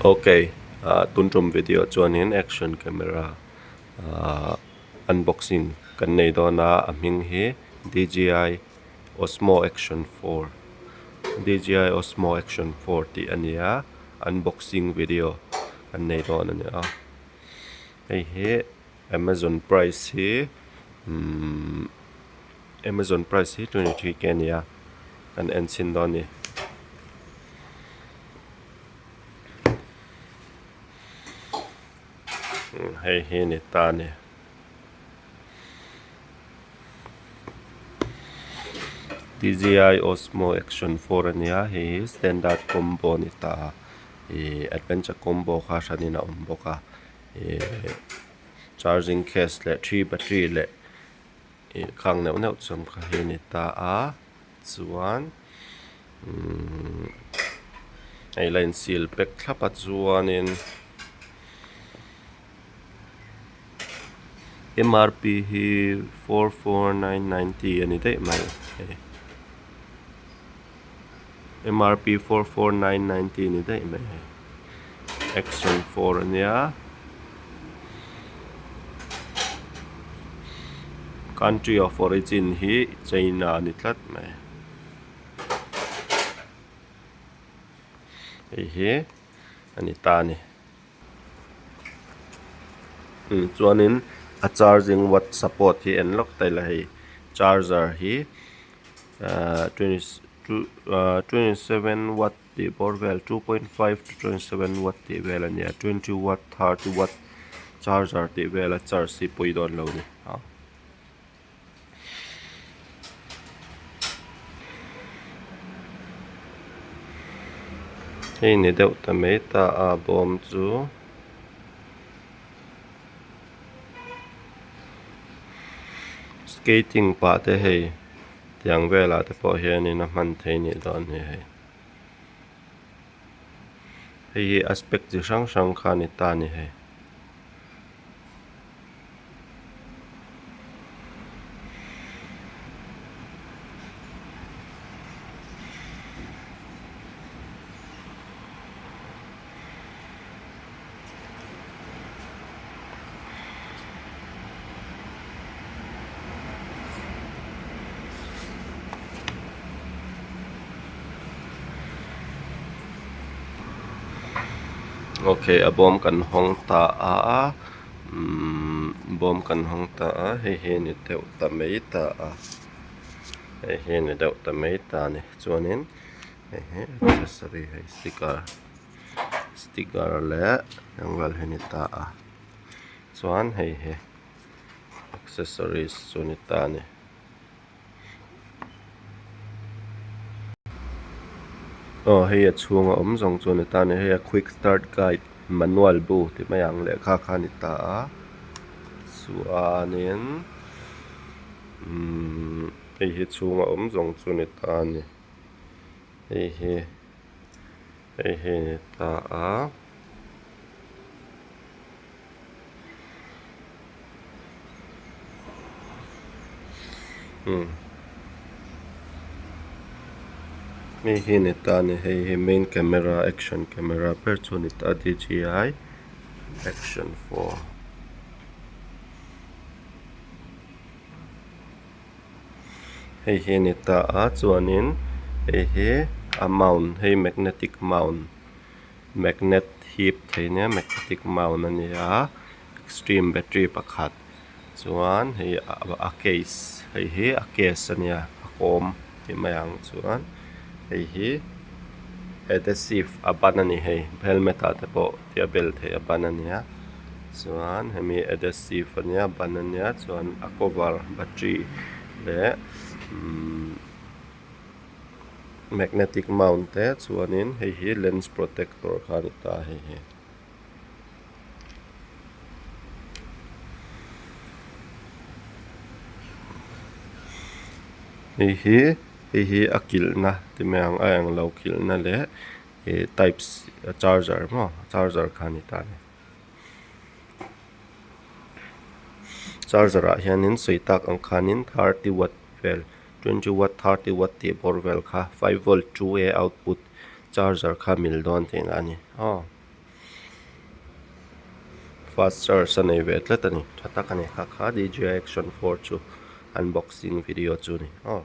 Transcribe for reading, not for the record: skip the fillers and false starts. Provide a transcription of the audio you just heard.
Ok ah tun tum video chuanin action camera ah unboxing kan nei dawn a a hming hi D_J_I osmo action 4 D_J_I osmo action 4 tih a ni a unboxing video kan nei dawn a ni a hei hi amazon price hi umm amazon price hi 23k a ni a kan en chhin dawn a ni. Hei hi ni ta a ni. D_J_I osmo action 4 a nia hei hi standard combo a ni ta a ihh adventure combo kha hranin a awm bawk a ihh charging case leh three battery leh ih khang neuh neuh chuan kha hi a ni ta a chuan umm hei la insil pack thlap a chuanin M_R_P hi 44990 a ni daih mai hei M_R_P 44990 a ni daih mai hei action 4 a nia. Country of origin hi China a ni tlat mai. Hei hi a ni ta a ni. Chuanin a charging watt support hi en lawk ta ila hei charger hi ahh 27 watt tih bawr vel 2.5 to 27 watt tih vel a nia 20 watt 30 watt charger tih vela charge hi pawi dawn lo a ni. Hei ni deuh ta mai ta a bawm chu skating pah te hei tiang velah te pawh hianin a hman theih anih dawn hi hei. Hei hi aspect chi hrang hrang kha a ni ta a ni hei. Ok a bawm kan hawng ta a umm bawm kan hawng ta a hei hi a ni deuh ta mai ta a hei hi a ni deuh ta mai ta a ni chuanin hei hi accessory hei sticker sticker leh eng vel hi a ni ta a chuan hei hi accessories chu a ni ta a ni. Aw hei a chhunga awm zawng chu a ni ta a ni hei a quick start guide manual bu tih mai ang lehkha kha a ni ta a chuanin umm hei hi chhunga awm zawng chu a ni ta a ni hei hi hei hi a ni ta a. Hei hi ni ta a ni hei hi main camera action camera ber chu a ni ta D_J_I action 4. Hei hi a ni ta a chuanin hei hi a mount hei magnetic mount. Magnet hip thei nia magnetic mount a ni a extreme battery pakhat chuan hei a case hei hi a case a nia a kawm tih mai ang chuan hei hi adhesive a ban a ni hei helmet ah te pawh tia bel theih a ban a nia chuan hemi adhesive a nia ban a nia chuan a cover battery leh umm. Magnetic mount te chuanin hei hi lens protector kha a ni ta a hei hi. Hei hi hei hi a kilhna ti mai ang a englo kilhna leh ih type c charger maw charger kha a ni ta a ni. Charger ah hianin sawi tak ang khanin 30 watt vel 20 watt 30 watt tih bawr vel kha 5 volt 2 A output charger kha mil dawn tihna a ni aw. fast charge a nei ve tlat a ni tha tak a ni kha kha D J I action four chu unboxing video chu a ni aw.